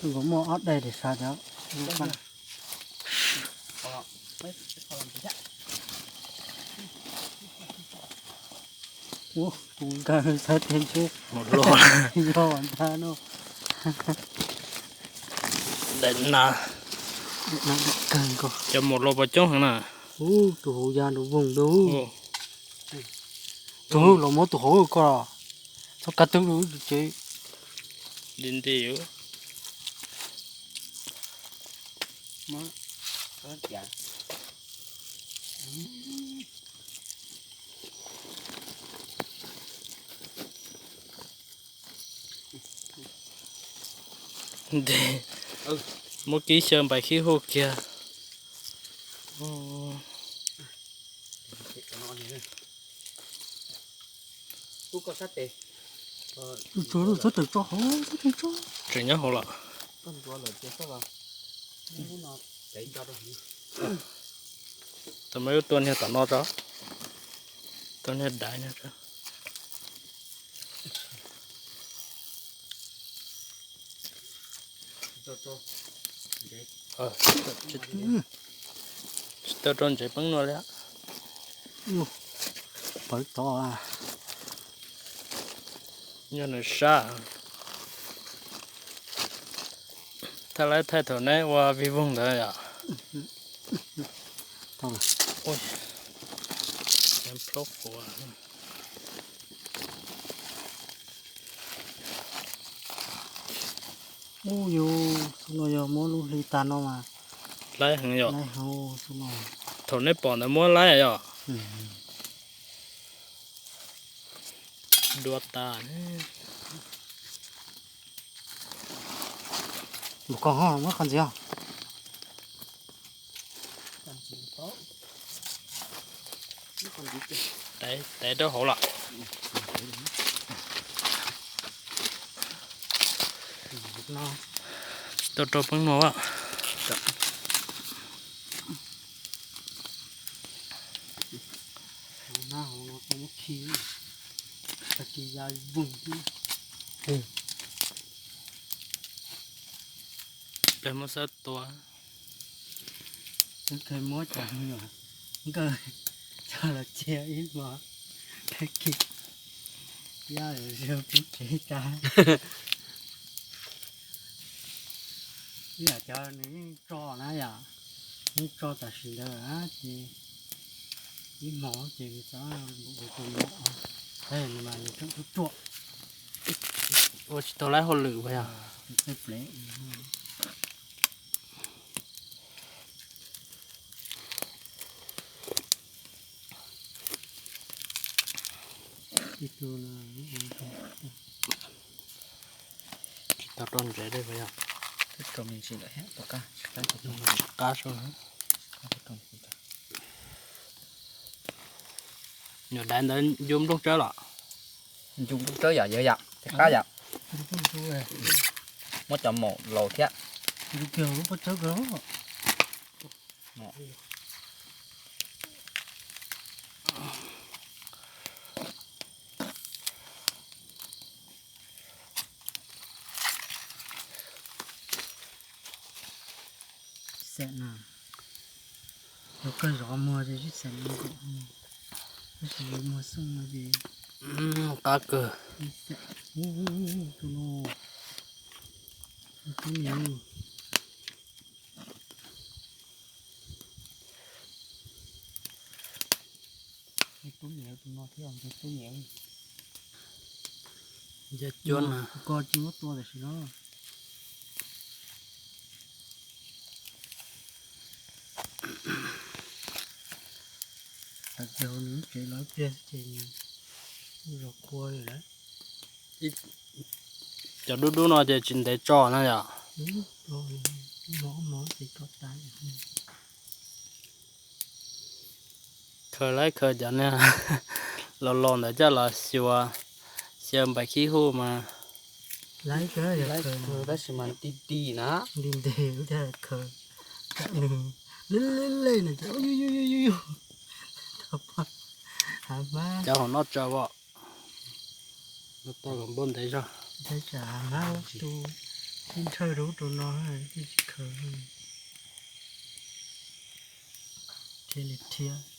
Nkaus muaj ob daim diam sav cov. Ub, tus nkag xav tias ntshe yog ntag no. Daim na, cov maum los puas coob heev na. Ub, tus hauv ya nrov voog ntag. Tus hauv los muab tus hauv ko los txhob kab tub tsev. Nti nti. Nti, muab kib xyaw npaim khib huj kiag. Tseem nyob hauv los? Tau mas tua niag tom no tso, tua niag daiv no tso. Tsis tau rau ntsev peeb nuav li. Pawv tod. Yog nws sab. Thaij laib thaij thaum neb ua vij voog ntawd yom. Plaub quav. Ub yus, xub no yog muab lub hli tag no mas laib heev yom. Thaum neb pom ntawd muab laib yom. Dua tas. Lus koj ho muab qhov ntxiv os. Tev rau hauv lawm. Tsis tau rau peeb nuav. Peb muab xab tua. Twb kheev muab cov nyuam nkawd coj los cia ib hmo, yaj lawv zoo pub tsev tas. Ib yam cov nws yeej tso na yom, yeej tso tam sim ntawd ces ib hmo ces nws txawm ua tus mom, nws mas nws tseem ruaj ruaj. Ua tsis tau laib hauj lwm puas yog? Tsis tau rau ntsev li puas yog? Qab sub. Nyuam daiv ntawd ncu nplooj tsawb los? Ncu nplooj tsawb yom, yawg yom, thiab qab yom. Muab cov maum laus thiab. Xeem no, yuav kawg zov muag ces sib xeem no, tab sis yuav muag xeem no ces qab kawg. Tus no, tub niam, tub niam, tus no thiab tub niam. Nca cuab na, ko tsis muab tua tam sim no. Tag kis hauv nws lub tsev los ib pliag xwb ces nws zov kua lawm. Cov dub dub no ces tsis ntev tso na yom. Mov mov ces tso tas. Khaws laib khaws cov niag los los ntawd coj los xyuas, xyaw npaim khib huj mas. Laib khaws tab sis mas ti ti na. Nti nti thiaj khaws. Nws lej lej nws ces yu yu yu yu. Cov hauv no tsaws os. Noj tau los npau ntev zog. Tab sis mas tus Ib nthawj rau ub rau no, ib tsis khaws, thiaj li thiab.